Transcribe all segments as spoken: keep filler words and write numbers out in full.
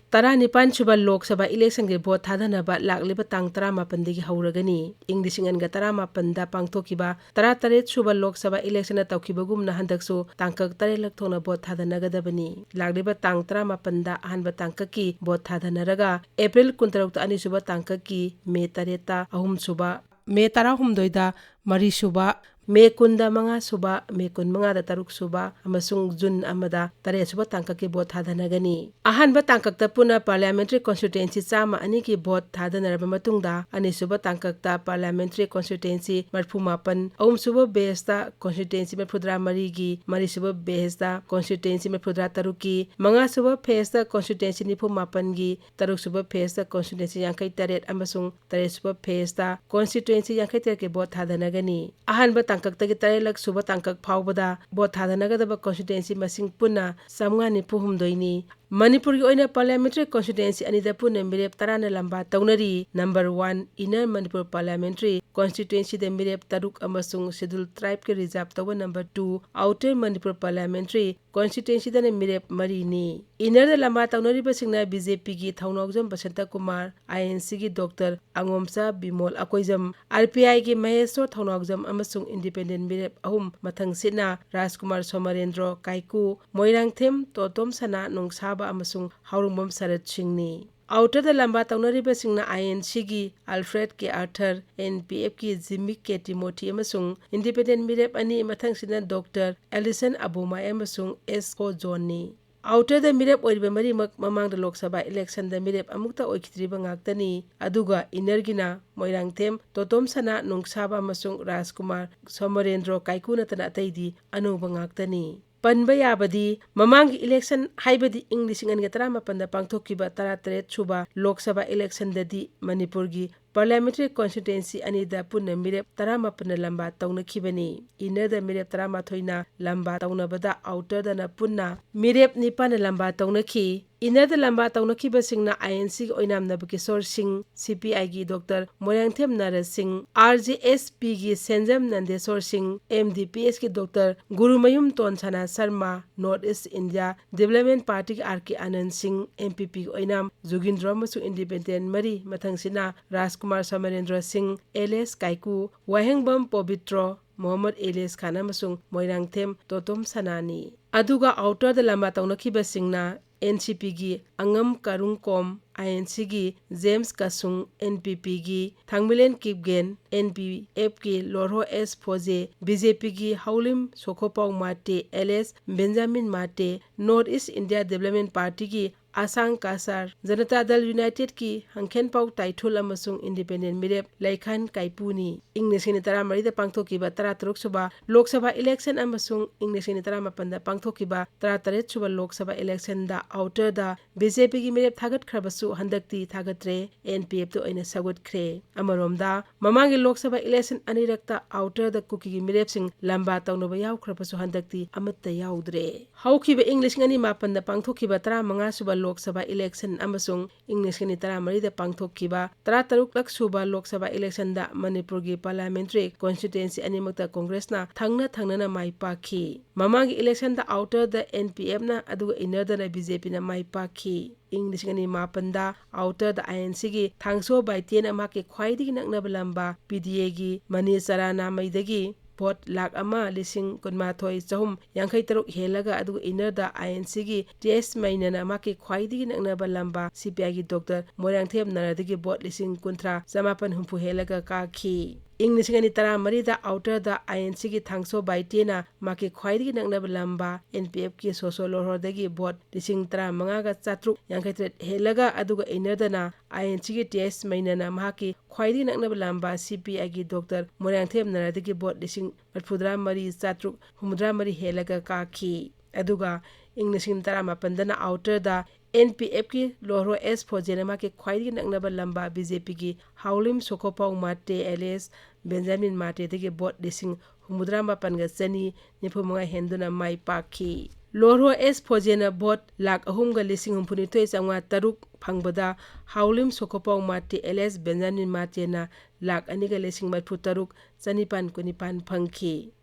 ꯇꯔꯥꯅꯤꯄꯥꯟ ꯁꯨꯕ ꯂꯣꯛ ꯁꯚꯥ ꯏꯂꯦꯛꯁꯟꯒꯤ ꯚꯣꯠ ꯊꯥꯗꯅꯕ ꯂꯥꯛꯂꯤꯕ ꯇꯥꯡ ꯇꯔꯥꯃꯥꯄꯟꯗꯒꯤ ꯍꯧꯔꯒꯅꯤ꯫ ꯏꯪ ꯂꯤꯁꯤꯡ ꯑꯅꯤꯒ ꯇꯔꯥꯃꯥꯄꯟꯗ ꯄꯥꯡꯊꯣꯛꯈꯤꯕ ꯇꯔꯥꯇꯔꯦꯠ ꯁꯨꯕ ꯂꯣꯛ ꯁꯚꯥ ꯏꯂꯦꯛꯁꯟꯗ ꯇꯧꯈꯤꯕꯒꯨꯝꯅ ꯍꯟꯗꯛꯁꯨ ꯇꯥꯡꯀꯛ ꯇꯔꯦꯠꯂꯛ ꯊꯣꯛꯅ ꯚꯣꯠ ꯊꯥꯗꯅꯒꯗꯕꯅꯤ꯫ ꯂꯥꯛꯂꯤꯕ ꯇꯥꯡ ꯇꯔꯥꯃꯥꯄꯟꯗ ꯑꯍꯥꯟꯕ ꯇꯥꯡꯀꯛꯀꯤ ꯚꯣꯠ ꯊꯥꯗꯅꯔꯒ ꯑꯦꯄ꯭ꯔꯤꯜ ꯀꯨꯟꯇꯔꯨꯛꯇ ꯑꯅꯤꯁꯨꯕ ꯇꯥꯡꯀꯛꯀꯤ, ꯃꯦ ꯇꯔꯦꯠꯇ ꯑꯍꯨꯝꯁꯨꯕ, ꯃꯦ ꯇꯔꯥꯍꯨꯝꯗꯣꯏꯗ ꯃꯔꯤꯁꯨꯕ, ꯃꯦ ꯀꯨꯟꯗ ꯃꯉꯥꯁꯨꯕ, ꯃꯦ ꯀꯨꯟꯃꯉꯥꯗ ꯇꯔꯨꯛꯁꯨꯕ ꯑꯃꯁꯨꯡ ꯖꯨꯟ ꯑꯃꯗ ꯇꯔꯦꯠꯁꯨꯕ ꯇꯥꯡꯀꯛꯀꯤ ꯚꯣꯠ ꯊꯥꯗꯅꯒꯅꯤ꯫ ꯑꯍꯥꯟꯕ ꯇꯥꯡꯀꯛꯇ ꯄꯨꯟꯅ parliamentary constituency ꯆꯥꯝꯃ ꯑꯅꯤꯒꯤ ꯚꯣꯠ ꯊꯥꯗꯅꯔꯕ ꯃꯇꯨꯡꯗ, ꯑꯅꯤꯁꯨꯕ ꯇꯥꯡꯀꯛꯇ parliamentary constituency ꯃꯔꯤꯐꯨ ꯃꯥꯄꯟ, ꯑꯍꯨꯝꯁꯨꯕ batchꯇ constituency ꯃꯔꯤꯐꯨꯇꯔꯥ ꯃꯔꯤꯒꯤ, ꯃꯔꯤꯁꯨꯕ batchꯇ constituency ꯃꯔꯤꯐꯨꯇꯔꯥ ꯇꯔꯨꯛꯀꯤ, ꯃꯉꯥꯁꯨꯕ phaseꯇ constituency ꯅꯤꯐꯨ ꯃꯥꯄꯟꯒꯤ, ꯇꯔꯨꯛꯁꯨꯕ phaseꯇ constituency ꯌꯥꯡꯈꯩ ꯇꯔꯦꯠ ꯑꯃꯁꯨꯡ ꯇꯔꯦꯠꯁꯨꯕ phaseꯇ constituency ꯌꯥꯡꯈꯩ ꯇꯔꯦꯠꯀꯤ ꯚꯣꯠ ꯊꯥꯗꯅꯒꯅꯤ꯫ ꯑꯍꯥꯟꯕ ꯇꯥꯡꯀꯛꯇꯒꯤ ꯇꯔꯦꯠꯂꯛ ꯁꯨꯕ ꯇꯥꯡꯀꯛ ꯐꯥꯎꯕꯗ ꯚꯣꯠ ꯊꯥꯗꯅꯒꯗꯕ constituency ꯃꯁꯤꯡ ꯄꯨꯟꯅ ꯆꯥꯝꯃꯉꯥ ꯅꯤꯐꯨ ꯍꯨꯝꯗꯣꯏꯅꯤ꯫ ꯃꯅꯤꯄꯨꯔꯒꯤ ꯑꯣꯏꯅ parliamentary constituency ꯑꯅꯤꯗ ꯄꯨꯟꯅ ꯃꯤꯔꯦꯞ ꯇꯔꯥꯅ ꯂꯝꯕꯥ ꯇꯧꯅꯔꯤ꯫ Number one, Inner Manipur Parliamentary Constituencyꯗ ꯃꯤꯔꯦꯞ ꯇꯔꯨꯛ ꯑꯃꯁꯨꯡ Scheduled Tribeꯀꯤ reserve ꯇꯧꯕ number two, Outer Manipur Parliamentary Constituencyꯗꯅ ꯃꯤꯔꯦꯞ ꯃꯔꯤꯅꯤ꯫ Innerꯗ ꯂꯝꯕꯥ ꯇꯧꯅꯔꯤꯕꯁꯤꯡꯅ BJPꯒꯤ ꯊꯧꯅꯥꯎꯖꯝ ꯕꯁꯟꯇ ꯀꯨꯃꯥꯔ, INCꯒꯤ Doctor ꯑꯉꯣꯝꯆꯥ ꯕꯤꯃꯣꯜ ꯑꯀꯣꯏꯖꯝ, RPIꯒꯤ ꯃꯍꯦꯁꯣꯔ ꯊꯧꯅꯥꯎꯖꯝ ꯑꯃꯁꯨꯡ independent ꯃꯤꯔꯦꯞ ꯑꯍꯨꯝ ꯃꯊꯪꯁꯤꯠꯅ ꯔꯥꯖꯀꯨꯃꯥꯔ ꯁꯣꯃꯔꯦꯟꯗ꯭ꯔꯣ ꯀꯥꯏꯀꯨ, ꯃꯣꯏꯔꯥꯡꯊꯦꯝ ꯇꯣꯇꯣꯝ ꯁꯅꯥ ꯅꯨꯡꯁꯥꯕ ꯑꯃꯁꯨꯡ ꯍꯥꯎꯔꯨꯡꯕꯝ ꯁꯔꯠ ꯁꯤꯡꯅꯤ꯫ Outerꯗ ꯂꯝꯕꯥ ꯇꯧꯅꯔꯤꯕꯁꯤꯡꯅ INCꯒꯤ Alfred K Arthur, NPFꯀꯤ Jimmy K Timothy ꯑꯃꯁꯨꯡ independent ꯃꯤꯔꯦꯞ ꯑꯅꯤ ꯃꯊꯪꯁꯤꯠꯅ Doctor Alison ꯑꯕꯨꯃꯥꯏ ꯑꯃꯁꯨꯡ S ꯍꯣ ꯖꯣꯟꯅꯤ꯫ Outerꯗ ꯃꯤꯔꯦꯞ ꯑꯣꯏꯔꯤꯕ ꯃꯔꯤꯃꯛ ꯃꯃꯥꯡꯗ ꯂꯣꯛ ꯁꯚꯥ electionꯗ ꯃꯤꯔꯦꯞ ꯑꯃꯨꯛꯇ ꯑꯣꯏꯈꯤꯗ꯭ꯔꯤꯕ ꯉꯥꯛꯇꯅꯤ꯫ ꯑꯗꯨꯒ Innerꯒꯤꯅ ꯃꯣꯏꯔꯥꯡꯊꯦꯝ ꯇꯣꯇꯣꯝ ꯁꯅꯥ ꯅꯨꯡꯁꯥꯕ ꯑꯃꯁꯨꯡ ꯔꯥꯖꯀꯨꯃꯥꯔ ꯁꯣꯃꯔꯦꯟꯗ꯭ꯔꯣ ꯀꯥꯏꯀꯨ ꯅꯠꯇꯅ ꯑꯇꯩꯗꯤ ꯑꯅꯧꯕ ꯉꯥꯛꯇꯅꯤ꯫ ꯄꯟꯕ ꯌꯥꯕꯗꯤ, ꯃꯃꯥꯡꯒꯤ election, ꯍꯥꯏꯕꯗꯤ ꯏꯪ ꯂꯤꯁꯤꯡ ꯑꯅꯤꯒ ꯇꯔꯥꯃꯥꯄꯟꯗ ꯄꯥꯡꯊꯣꯛꯈꯤꯕ ꯇꯔꯥꯇꯔꯦꯠ ꯁꯨꯕ ꯂꯣꯛ ꯁꯚꯥ electionꯗꯗꯤ ꯃꯅꯤꯄꯨꯔꯒꯤ Parliamentary Constituency ꯑꯅꯤꯗ ꯄꯨꯟꯅ ꯃꯤꯔꯦꯞ ꯇꯔꯥꯃꯥꯄꯟꯅ ꯂꯝꯕꯥ ꯇꯧꯅꯈꯤꯕꯅꯤ꯫ Innerꯗ ꯃꯤꯔꯦꯞ ꯇꯔꯥꯃꯥꯊꯣꯏꯅ ꯂꯝꯕꯥ ꯇꯧꯅꯕꯗ Outerꯗꯅ ꯄꯨꯟꯅ ꯃꯤꯔꯦꯞ ꯅꯤꯄꯥꯟꯅ ꯂꯝꯕꯥ ꯇꯧꯅꯈꯤ꯫ Innerꯗ ꯂꯝꯕꯥ ꯇꯧꯅꯈꯤꯕꯁꯤꯡꯅ INCꯒꯤ ꯑꯣꯏꯅꯥꯝ ꯅꯕꯀꯤꯁꯣꯔ ꯁꯤꯡ, CPIꯒꯤ ꯗꯣꯛꯇꯔ ꯃꯣꯏꯔꯥꯡꯊꯦꯝ ꯅꯔ ꯁꯤꯡ, RJSPꯒꯤ ꯁꯦꯟꯖꯝ ꯅꯟꯗꯦꯁꯣꯔ ꯁꯤꯡ, MDPSꯀꯤ doctor Gurumayum Tonsana Sharma, North East India Development Partyꯒꯤ R K ꯑꯅꯟ ꯁꯤꯡ, NPPꯒꯤ ꯑꯣꯏꯅꯥꯝ ꯖꯨꯒꯤꯟꯗ꯭ꯔꯣ ꯑꯃꯁꯨꯡ Independent ꯃꯔꯤ, ꯃꯊꯪꯁꯤꯅ ꯔꯥꯖꯀꯨꯃꯥꯔ ꯁꯃꯔꯦꯟꯗ꯭ꯔ ꯁꯤꯡ, ꯑꯦꯜ ꯑꯦꯁ ꯀꯥꯏꯀꯨ, ꯋꯥꯍꯦꯡꯕꯝ ꯄꯣꯕꯤꯇ꯭ꯔꯣ, ꯃꯣꯍꯝꯃꯗ ꯏꯂꯤꯌꯥꯁ ꯈꯥꯟ ꯑꯃꯁꯨꯡ ꯃꯣꯏꯔꯥꯡꯊꯦꯝ ꯇꯣꯇꯣꯝ ꯁꯅꯥꯅꯤ꯫ ꯑꯗꯨꯒ Outerꯗ ꯂꯝꯕꯥ ꯇꯧꯅꯈꯤꯕꯁꯤꯡꯅ NCPꯒꯤ ꯑꯉꯝ ꯀꯔꯨꯡꯀꯣꯝ, INCꯒꯤ ꯖꯦꯝꯁ ꯀꯁꯨꯡ, NPPꯒꯤ ꯊꯥꯡꯃꯤꯂꯦꯟ ꯀꯤꯞꯒꯦꯟ, NPFꯀꯤ ꯂꯣꯔꯍꯣ ꯑꯦꯁ ꯐꯣꯖꯦ, BJPꯒꯤ ꯍꯧꯂꯤꯝ ꯁꯣꯈꯣꯄꯥꯎ ꯃꯥꯇꯦ, ꯑꯦꯜ ꯑꯦꯁ Benjamin Mate, North East India Development Partyꯒꯤ ꯑꯁꯥꯡ ꯀꯥꯁꯥꯔ, ꯖꯅꯇꯥ ꯗꯜ Unitedꯀꯤ ꯍꯪꯈꯦꯟꯄꯥꯎ ꯇꯥꯏꯊꯨꯜ ꯑꯃꯁꯨꯡ Independent ꯃꯤꯔꯦꯞ ꯂꯩꯈꯥꯟ ꯀꯥꯏꯄꯨꯅꯤ꯫ ꯏꯪ ꯂꯤꯁꯤꯡ ꯑꯅꯤ ꯇꯔꯥꯃꯔꯤꯗ ꯄꯥꯡꯊꯣꯛꯈꯤꯕ ꯇꯔꯥꯇꯔꯨꯛ ꯁꯨꯕ ꯂꯣꯛ ꯁꯚꯥ election ꯑꯃꯁꯨꯡ ꯏꯪ ꯂꯤꯁꯤꯡ ꯑꯅꯤ ꯇꯔꯥꯃꯥꯄꯟꯗ ꯄꯥꯡꯊꯣꯛꯈꯤꯕ ꯇꯔꯥꯇꯔꯦꯠ ꯁꯨꯕ ꯂꯣꯛ ꯁꯚꯥ electionꯗ Outerꯗ BJPꯒꯤ ꯃꯤꯔꯦꯞ ꯊꯥꯒꯠꯈ꯭ꯔꯕꯁꯨ ꯍꯟꯗꯛꯇꯤ ꯊꯥꯒꯠꯇ꯭ꯔꯦ, NPFꯇ ꯑꯣꯏꯅ ꯁꯧꯒꯠꯈ꯭ꯔꯦ꯫ ꯑꯃꯔꯣꯝꯗ, ꯃꯃꯥꯡꯒꯤ ꯂꯣꯛ ꯁꯚꯥ election ꯑꯅꯤꯔꯛꯇ Outerꯗ ꯀꯨꯀꯤꯒꯤ ꯃꯤꯔꯦꯞꯁꯤꯡ ꯂꯝꯕꯥ ꯇꯧꯅꯕ ꯌꯥꯎꯈ꯭ꯔꯕꯁꯨ ꯍꯟꯗꯛꯇꯤ ꯑꯃꯠꯇ ꯌꯥꯎꯗ꯭ꯔꯦ꯫ ꯍꯧꯈꯤꯕ ꯏꯪ ꯂꯤꯁꯤꯡ ꯑꯅꯤ ꯃꯥꯄꯟꯗ ꯄꯥꯡꯊꯣꯛꯈꯤꯕ ꯇꯔꯥꯃꯉꯥ ꯁꯨꯕ ꯂꯣꯛ ꯁꯚꯥ election ꯑꯃꯁꯨꯡ ꯏꯪ ꯂꯤꯁꯤꯡ ꯑꯅꯤ ꯇꯔꯥꯃꯔꯤꯗ ꯄꯥꯡꯊꯣꯛꯈꯤꯕ ꯇꯔꯥꯇꯔꯨꯛꯂꯛ ꯁꯨꯕ ꯂꯣꯛ ꯁꯚꯥ electionꯗ ꯃꯅꯤꯄꯨꯔꯒꯤ parliamentary constituency ꯑꯅꯤꯃꯛꯇ ꯀꯣꯡꯒ꯭ꯔꯦꯁꯅ ꯊꯪꯅ ꯊꯪꯅꯅ ꯃꯥꯏ ꯄꯥꯛꯈꯤ꯫ ꯃꯃꯥꯡꯒꯤ electionꯗ Outerꯗ NPFꯅ, ꯑꯗꯨꯒ Innerꯗꯅ BJPꯅ ꯃꯥꯏ ꯄꯥꯛꯈꯤ꯫ ꯏꯪ ꯂꯤꯁꯤꯡ ꯑꯅꯤ ꯃꯥꯄꯟꯗ Outerꯗ INCꯒꯤ ꯊꯥꯡꯁꯣ ꯕꯥꯏꯇꯦꯅ ꯃꯍꯥꯛꯀꯤ ꯈ꯭ꯋꯥꯏꯗꯒꯤ ꯅꯛꯅꯕ ꯂꯝꯕꯥ PDAꯒꯤ ꯃꯅꯤ ꯆꯔꯥꯅꯥꯃꯩꯗꯒꯤ vote ꯂꯥꯈ ꯑꯃ ꯂꯤꯁꯤꯡ ꯀꯨꯟꯃꯥꯊꯣꯏ ꯆꯍꯨꯝ ꯌꯥꯡꯈꯩ ꯇꯔꯨꯛ ꯍꯦꯜꯂꯒ, ꯑꯗꯨꯒ Innerꯗ INCꯒꯤ ꯇꯤ ꯑꯦꯁ ꯃꯩꯅꯅ ꯃꯍꯥꯛꯀꯤ ꯈ꯭ꯋꯥꯏꯗꯒꯤ ꯅꯛꯅꯕ ꯂꯝꯕꯥ CPIꯒꯤ ꯗꯣꯛꯇꯔ ꯃꯣꯏꯔꯥꯡꯊꯦꯝ ꯅꯔꯗꯒꯤ vote ꯂꯤꯁꯤꯡ ꯀꯨꯟꯊ꯭ꯔꯥ ꯆꯃꯥꯄꯟ ꯍꯨꯝꯐꯨ ꯍꯦꯜꯂꯒ ꯀꯥꯈꯤ꯫ ꯏꯪ ꯂꯤꯁꯤꯡ ꯑꯅꯤ ꯇꯔꯥꯃꯔꯤꯗ Outerꯗ INCꯒꯤ ꯊꯥꯡꯁꯣ ꯕꯥꯏꯇꯦꯅ ꯃꯍꯥꯛꯀꯤ ꯈ꯭ꯋꯥꯏꯗꯒꯤ ꯅꯛꯅꯕ ꯂꯝꯕꯥ NPFꯀꯤ ꯁꯣꯁꯣ ꯂꯣꯔꯍꯣꯗꯒꯤ vote ꯂꯤꯁꯤꯡ ꯇꯔꯥꯃꯉꯥꯒ ꯆꯥꯇ꯭ꯔꯨꯛ ꯌꯥꯡꯈꯩꯇꯔꯦꯠ ꯍꯦꯜꯂꯒ, ꯑꯗꯨꯒ Innerꯗꯅ INCꯒꯤ ꯇꯤ ꯑꯦꯁ ꯃꯩꯅꯅ ꯃꯍꯥꯛꯀꯤ ꯈ꯭ꯋꯥꯏꯗꯒꯤ ꯅꯛꯅꯕ ꯂꯝꯕꯥ CPIꯒꯤ ꯗꯣꯛꯇꯔ ꯃꯣꯏꯔꯥꯡꯊꯦꯝ ꯅꯔꯗꯒꯤ vote ꯂꯤꯁꯤꯡ ꯃꯔꯤꯐꯨꯇꯔꯥ ꯃꯔꯤ ꯆꯥꯇ꯭ꯔꯨꯛ ꯍꯨꯝꯐꯨꯇꯔꯥ ꯃꯔꯤ ꯍꯦꯜꯂꯒ ꯀꯥꯈꯤ꯫ ꯑꯗꯨꯒ ꯏꯪ ꯂꯤꯁꯤꯡ ꯇꯔꯥꯃꯥꯄꯟꯗꯅ ꯑꯥꯎꯇꯔꯗ ꯑꯦꯟ ꯄꯤ ꯑꯦꯐꯀꯤ ꯂꯣꯔꯍꯣ ꯑꯦꯁ ꯐꯣꯖꯦꯅ ꯃꯍꯥꯛꯀꯤ ꯈ꯭ꯋꯥꯏꯗꯒꯤ ꯅꯛꯅꯕ ꯂꯝꯕꯥ ꯕꯤ ꯖꯦ ꯄꯤꯒꯤ ꯍꯥꯎꯂꯤꯝ ꯁꯣꯈꯣꯄꯥꯎ ꯃꯥꯇꯦ ꯑꯦꯂꯤꯌꯥꯁ ꯕꯦꯟꯖꯥꯃꯤꯟ ꯃꯥꯇꯦꯗꯒꯤ ꯚꯣꯠ ꯂꯤꯁꯤꯡ ꯍꯨꯝꯐꯨꯇꯔꯥ ꯃꯥꯄꯟꯒ ꯆꯅꯤ ꯅꯤꯐꯨ ꯃꯉꯥ ꯍꯦꯟꯗꯨꯅ ꯃꯥꯏ ꯄꯥꯛꯈꯤ꯫ ꯂꯣꯔꯍꯣ ꯑꯦꯁ ꯐꯣꯖꯦꯅ ꯚꯣꯠ ꯂꯥꯈ ꯑꯍꯨꯝꯒ ꯂꯤꯁꯤꯡ ꯍꯨꯝꯐꯨꯅꯤꯊꯣꯏ ꯆꯥꯝꯃꯉꯥ ꯇꯔꯨꯛ ꯐꯪꯕꯗ ꯍꯥꯎꯂꯤꯝ ꯁꯣꯈꯣꯄꯥꯎ ꯃꯥꯇꯦ ꯑꯦꯂꯤꯌꯥꯁ ꯕꯦꯟꯖꯥꯃꯤꯟ ꯃꯥꯇꯦꯅ ꯂꯥꯈ ꯑꯅꯤꯒ ꯂꯤꯁꯤꯡ ꯃꯔꯤꯐꯨ ꯇꯔꯨꯛ ꯆꯅꯤꯄꯥꯟ ꯀꯨꯟꯅꯤꯄꯥꯟ ꯐꯪꯈꯤ꯫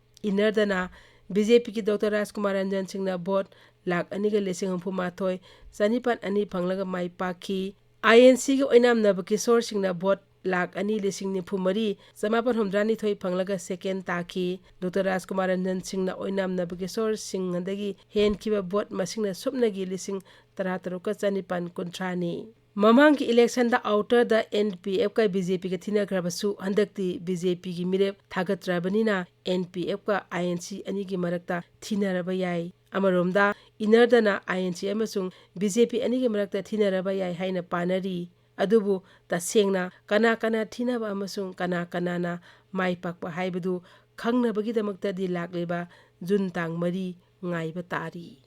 ꯏꯟꯅꯔꯗꯅ ꯕꯤ ꯖꯦ ꯄꯤꯒꯤ ꯗꯣꯛꯇꯔ ꯔꯥꯖꯀꯨꯃꯥꯔ ꯔꯟꯖꯟ ꯁꯤꯡꯅ ꯚꯣꯠ ꯂꯥꯈ ꯑꯅꯤꯒ ꯂꯤꯁꯤꯡ ꯍꯨꯝꯐꯨ ꯃꯥꯊꯣꯏ ꯆꯅꯤꯄꯥꯟ ꯑꯅꯤ ꯐꯪꯂꯒ ꯃꯥꯏ ꯄꯥꯛꯈꯤ꯫ ꯑꯥꯏ ꯑꯦꯟ ꯁꯤꯒꯤ ꯑꯣꯏꯅꯥꯝ ꯅꯕꯀꯤꯁꯣꯔ ꯁꯤꯡꯅ ꯚꯣꯠ ꯂꯥꯈ ꯑꯅꯤ ꯂꯤꯁꯤꯡ ꯅꯤꯐꯨ ꯃꯔꯤ ꯆꯃꯥꯄꯟ ꯍꯨꯝꯐꯨꯇꯔꯥ ꯅꯤꯊꯣꯏ ꯐꯪꯂꯒ ꯁꯦꯀꯦꯟ ꯇꯥꯈꯤ꯫ ꯗꯣꯛꯇꯔ ꯔꯥꯖꯀꯨꯃꯥꯔ ꯔꯟꯖꯟ ꯁꯤꯡꯅ ꯑꯣꯏꯅꯥꯝ ꯅꯕꯀꯤꯁꯣꯔ ꯁꯤꯡꯗꯒꯤ ꯍꯦꯟꯈꯤꯕ ꯚꯣꯠ ꯃꯁꯤꯡꯅ ꯁꯨꯞꯅꯒꯤ ꯂꯤꯁꯤꯡ ꯇꯔꯥ ꯇꯔꯨꯛꯀ ꯆꯅꯤꯄꯥꯟ ꯀꯨꯟꯊ꯭ꯔꯥꯅꯤ꯫ ꯃꯃꯥꯡꯒꯤ ꯏꯂꯦꯛꯁꯟꯗ ꯑꯥꯎꯇꯔꯗ ꯑꯦꯟ ꯄꯤ ꯑꯦꯐꯀ ꯕꯤ ꯖꯦ ꯄꯤꯒ ꯊꯤꯅꯈ꯭ꯔꯕꯁꯨ, ꯍꯟꯗꯛꯇꯤ ꯕꯤ ꯖꯦ ꯄꯤꯒꯤ ꯃꯤꯔꯦꯞ ꯊꯥꯒꯠꯇ꯭ꯔꯕꯅꯤꯅ ꯑꯦꯟ ꯄꯤ ꯑꯦꯐꯀ ꯑꯥꯏ ꯑꯦꯟ ꯁꯤ ꯑꯅꯤꯒꯤ ꯃꯔꯛꯇ ꯊꯤꯅꯔꯕ ꯌꯥꯏ꯫ ꯑꯃꯔꯣꯝꯗ, ꯏꯟꯅꯔꯗꯅ ꯑꯥꯏ ꯑꯦꯟ ꯁꯤ ꯑꯃꯁꯨꯡ ꯕꯤ ꯖꯦ ꯄꯤ ꯑꯅꯤꯒꯤ ꯃꯔꯛꯇ ꯊꯤꯅꯔꯕ ꯌꯥꯏ ꯍꯥꯏꯅ ꯄꯥꯅꯔꯤ꯫ ꯑꯗꯨꯕꯨ ꯇꯁꯦꯡꯅ ꯀꯅꯥ ꯀꯅꯥ ꯊꯤꯅꯕ ꯑꯃꯁꯨꯡ ꯀꯅꯥ ꯀꯅꯥꯅ ꯃꯥꯏ ꯄꯥꯛꯄ ꯍꯥꯏꯕꯗꯨ ꯈꯪꯅꯕꯒꯤꯗꯃꯛꯇꯗꯤ ꯂꯥꯛꯂꯤꯕ ꯖꯨꯟ ꯇꯥꯡ ꯃꯔꯤ ꯉꯥꯏꯕ ꯇꯥꯔꯤ꯫